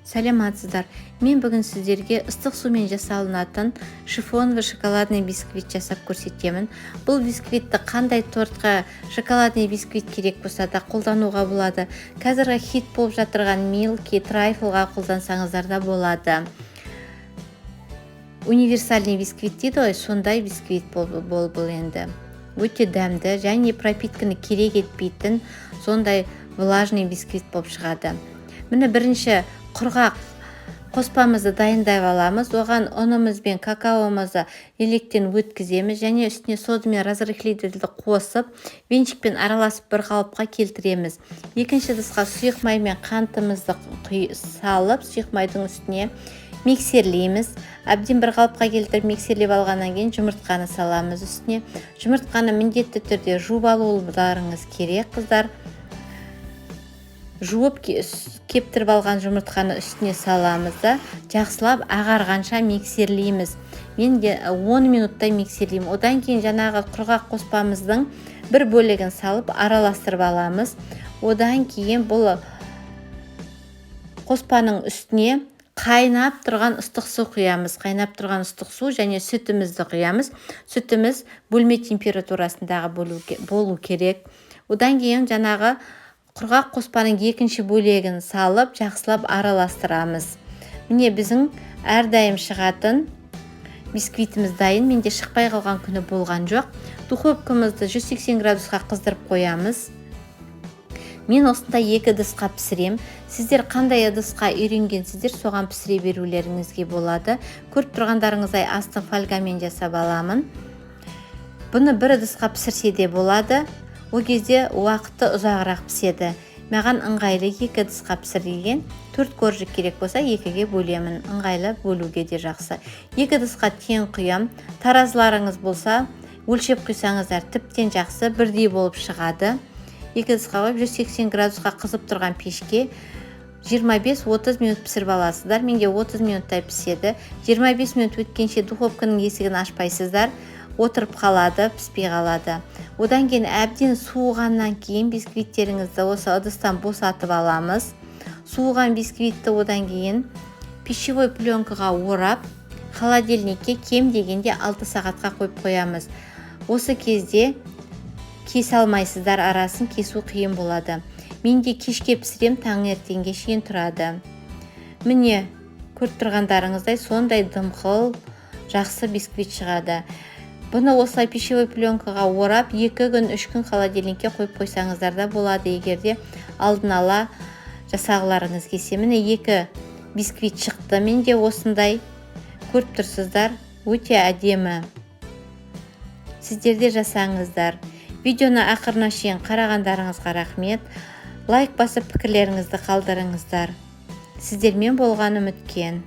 Сәлеметсіздер! Мен бүгін сіздерге ыстық сумен жасалынатын шифоновый шоколадный бисквит жасап көрсетемін. Бұл бисквитті қандай тортқа шоколадный бисквит керек болса да, қолдануға болады. Қазіргі хит болып жатырған милки трайфлға қолдансаңыздар да болады. Универсальный бисквит дейді ғой, сондай бисквит бұл. Енді өте дәмді және пропитканы керек етпейтін сондай влажный бисквит болып шығады. Міне, бірінші құрғақ қоспамызды дайындап аламыз. Оған ұнымыз бен какаомызды електен өткіземіз және үстіне сода мен разрыхлительді қосып, венчикпен араласып, бір қалыпқа келтіреміз. Екінші ыдысқа сұйық май мен қантымызды салып, сұйық майдың үстіне миксерлейміз. Әбден бір қалыпқа келтіріп, миксерлеп алғаннан кейін жұмыртқаны саламыз үстіне. Жұмыртқаны міндетті түрде жуып алуларыңыз керек, қыздар. Жуып, кептіріп алған жұмыртқаны үстіне саламыз да, жақсылап ағарғанша миксерлейміз. Мен де 10 минуттай миксерлеймін. Одан кейін жаңағы құрғақ қоспамыздың бір бөлігін салып, араластырып аламыз. Одан кейін бұл қоспаның үстіне қайнап тұрған ыстық су құямыз. Қайнап тұрған ыстық су және сүтімізді құямыз. Сүтіміз бөлме температурасындағы болу керек. Одан кейін жаңағы құрғақ қоспаның екінші бөлегін салып, жақсылап араластырамыз. Міне, біздің әрдайым шығатын бисквитіміз дайын. Менде шықпай қалған күні болған жоқ. Духовкамызды 180 градусқа қыздырып қоямыз. Мен осындай екі ыдысқа пісірем. Сіздер қандай ыдысқа үйренгенсіздер, соған пісіре берулеріңізге болады. Көріп тұрғандарыңыздай, астын фольгамен жасап аламын. Бұны бір ыдысқа пісірсе де болады, ол кезде уақыты ұзағырақ піседі. Маған ыңғайлы екі ыдысқа пісірілген. Төрт коржик керек болса, екіге бөлемін, ыңғайлы, бөлуге де жақсы. Екі ыдысқа тең құям. Таразыларыңыз болса, өлшеп құйсаңыздар, тіптен жақсы, бірдей болып шығады. Екі ыдысқа қойып, 180 градусқа қызып тұрған пешке 25-30 минут пісіріп аласыздар. Менде 30 минуттай піседі. 25 минут өткенше духовканың есігін ашпайсыздар, отырып қалады, піспей қалады. Одан кейін әбден суығаннан кейін бисквиттеріңізді осы ыдыстан босатып аламыз. Суыған бисквитті одан кейін пищевой пленкаға орап, холодильникке кем дегенде 6 сағатқа қойып қоямыз. Осы кезде кесе алмайсыздар, арасын кесу қиын болады. Мен де кешке пісірем, таңертеңге шейін тұрады. Міне, көріп тұрғандарыңыздай, сондай дымқыл, жақсы бисквит шығады. Бұны осылай пищевой пленкаға орап, 2 күн, 3 күн холодильникке қойып қойсаңыздар да болады, егер де алдын ала жасағыларыңыз келсе. Міне, екі бисквит шықты менде осындай, көріп тұрсыздар, өте әдемі. Сіздер де жасаңыздар. Видеоны ақырына шейін қарағандарыңызға рахмет. Лайк басып, пікірлеріңізді қалдырыңыздар. Сіздермен болған Үміткен.